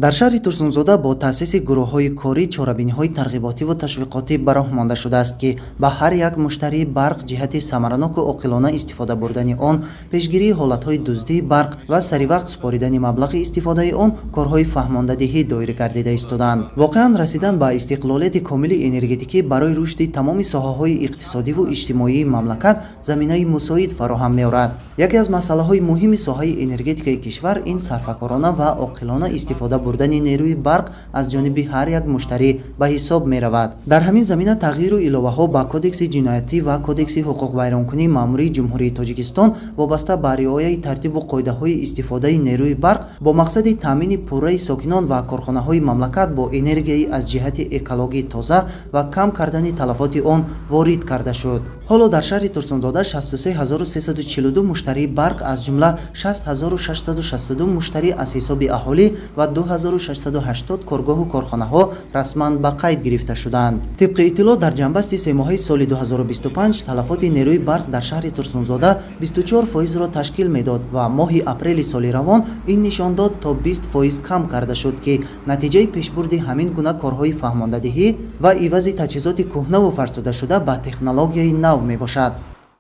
Дар шаҳри Турсунзода бо таъсиси гурӯҳҳои корӣ чорабиниҳои тарғиботиву ташвиқотӣ ба роҳ монда шудааст, ки ба ҳар як муштарии барқ ҷиҳати самараноку оқилона истифода бурдани он, пешгирии ҳолатҳои дуздии барқ ва саривақт супоридани маблағи истифодаи он корҳои фаҳмондадиҳӣ доир гардида истодаанд. Воқеан, расидан ба истиқлолияти комили энергетикӣ барои рушди тамоми соҳаҳои иқтисодиву иҷтимоии мамлакат заминаи мусоид фароҳам меорад. Яке аз масъалаҳои муҳими соҳаи энергетикаи кишвар ин сарфакорона ва оқилона истифода бурдани нерӯи барқ аз ҷониби ҳар як муштарӣ ба ҳисоб меравад. Дар ҳамин замина тағйиру иловаҳо ба Кодекси ҷиноятӣ ва Кодекси ҳуқуқвайронкунии маъмурии Ҷумҳурии Тоҷикистон вобаста ба риояи тартибу қоидаҳои истифодаи нерӯи барқ бо мақсади таъмини пурраи сокинон ва корхонаҳои мамлакат бо энергияи аз ҷиҳати экологӣ тоза ва кам кардани талафоти он ворид карда шуд. Ҳоло дар шаҳри Турсунзода 63 342 муштарии барқ, аз ҷумла 60 662 муштарӣ аз ҳисоби аҳолӣ ва 2680 коргоҳу корхонаҳо расман ба қайд гирифта шудаанд. Тибқи иттилоъ, дар ҷамъбасти семоҳаи соли 2025 талафоти нерӯи барқ дар шаҳри Турсунзода 24 фоизро ташкил медод ва моҳи апрели соли равон ин нишондод то 20 фоиз кам карда шуд, ки натиҷаи пешбурди ҳамин гуна корҳои фаҳмондадиҳӣ ва ивази таҷҳизоти кӯҳнаву фарсудашуда ба технологияи нав мебошад.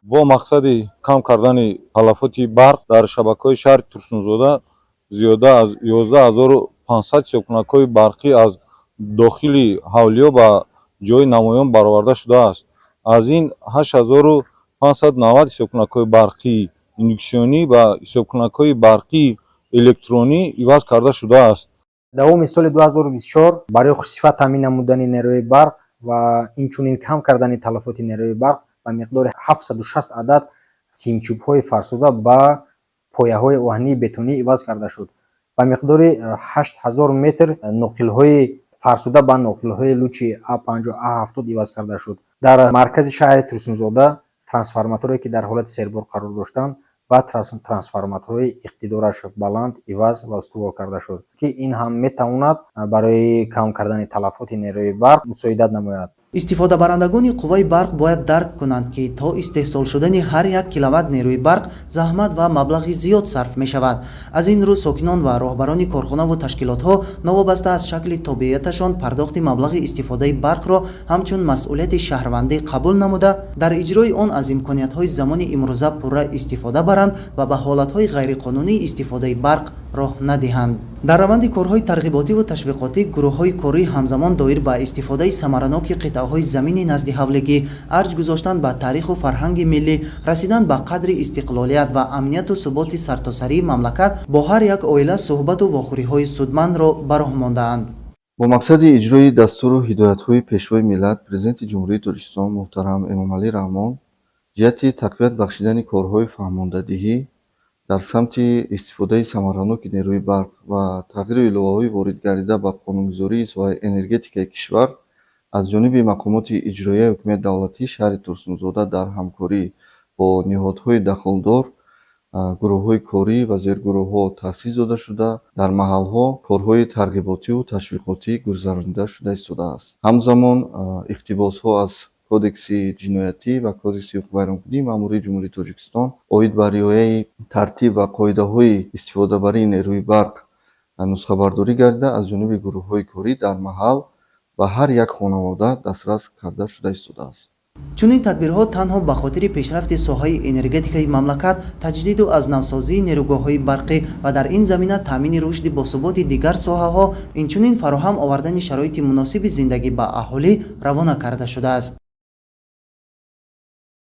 Бо мақсади кам кардани талафоти барқ дар шабакаҳои шаҳри Турсунзода зиёда аз 11 500 ҳисобкунакҳои барқӣ аз дохили ҳавлиҳо ба ҷои намоён бароварда шудааст. Аз ин 8590 ҳисобкунакҳои барқии индуксионӣ ба ҳисобкунакҳои барқии электронӣ иваз карда шудааст. Давоми соли 2024 барои хушсифат таъмин намудани нерӯи барқ ва инчунин кам кардани талафоти нерӯи барқ ба миқдори 760 адад симчӯбҳои фарсуда ба пояҳои оҳании бетонӣ иваз карда шуд. Ба миқдори 8000 метр ноқилҳои фарсуда ба ноқилҳои лучи А50, А70 иваз карда шуд. Дар маркази шаҳри Турсунзода трансформаторе, ки дар ҳолати сербор қарор доштанд, ба трансформаторҳои иқтидораш баланд иваз ва устувор карда шуд, ки ин ҳам метавонад барои кам кардани талафоти нерӯи барқ мусоидат намояд. Истифодабарандагони қувваи барқ бояд дарк кунанд, ки то истеҳсол шудани ҳар як киловатт нерӯи барқ заҳмат ва маблағи зиёд сарф мешавад. Аз ин рӯ сокинон ва роҳбарони корхонаву ташкилотҳо новобаста аз шакли тобеияташон пардохти маблағи истифодаи барқро ҳамчун масъулияти шаҳрвандӣ қабул намуда, дар иҷрои он аз имкониятҳои замони имрӯза пурра истифода баранд ва ба ҳолатҳои ғайриқонунии истифодаи барқ роҳ надиҳанд. Дар раванди корҳои тарғиботиву ташвиқотӣ гурӯҳҳои корӣ ҳамзамон доир ба истифодаи самараноки қитъаҳои замини назди ҳавлигӣ, арҷ гузоштан ба таъриху фарҳанги миллӣ, расидан ба қадри истиқлолият ва амнияту суботи сартосарии мамлакат бо ҳар як оила суҳбату вохӯриҳои судмандро ба роҳ мондаанд. Бо мақсади иҷрои дастуру ҳидоятҳои Пешвои миллат, Президенти Ҷумҳурии Тоҷикистон муҳтарам Эмомалӣ Раҳмон, ҷиҳати тақвият бахшидани корҳои фаҳмондадиҳӣ дар самти истифодаи самараноки нерӯи барқ ва тағйиру иловаҳои воридгардида ба қонунгузории соҳаи энергетикаи кишвар аз ҷониби мақомоти иҷроияи ҳукумати давлатии шаҳри Турсунзода дар ҳамкорӣ бо ниҳодҳои дахлдор гурӯҳҳои корӣ ва зергурӯҳҳо таъсис дода шуда, дар маҳалҳо корҳои тарғиботиву ташвиқотӣ гузаронида шуда истодааст. Ҳамзамон иқтибосҳо аз Кодекси ҷиноятӣ ва Кодекси ҳуқуқвайронкунии маъмурии Ҷумҳурии Тоҷикистон оид ба риояи тартиб ва қоидаҳои истифодабарии нерӯи барқ нусхабардорӣ гардида, аз ҷониби гурӯҳҳои корӣ дар маҳал ба ҳар як хонавода дастрас карда шуда истодааст. Чунин тадбирҳо танҳо ба хотири пешрафти соҳаи энергетикаи мамлакат, таҷдиду аз навсозии нерӯгоҳҳои барқӣ ва дар ин замина таъмини рушди босуботи дигар соҳаҳо, инчунин фароҳам овардани шароити муносиби зиндагӣ ба аҳолӣ равона карда шудааст.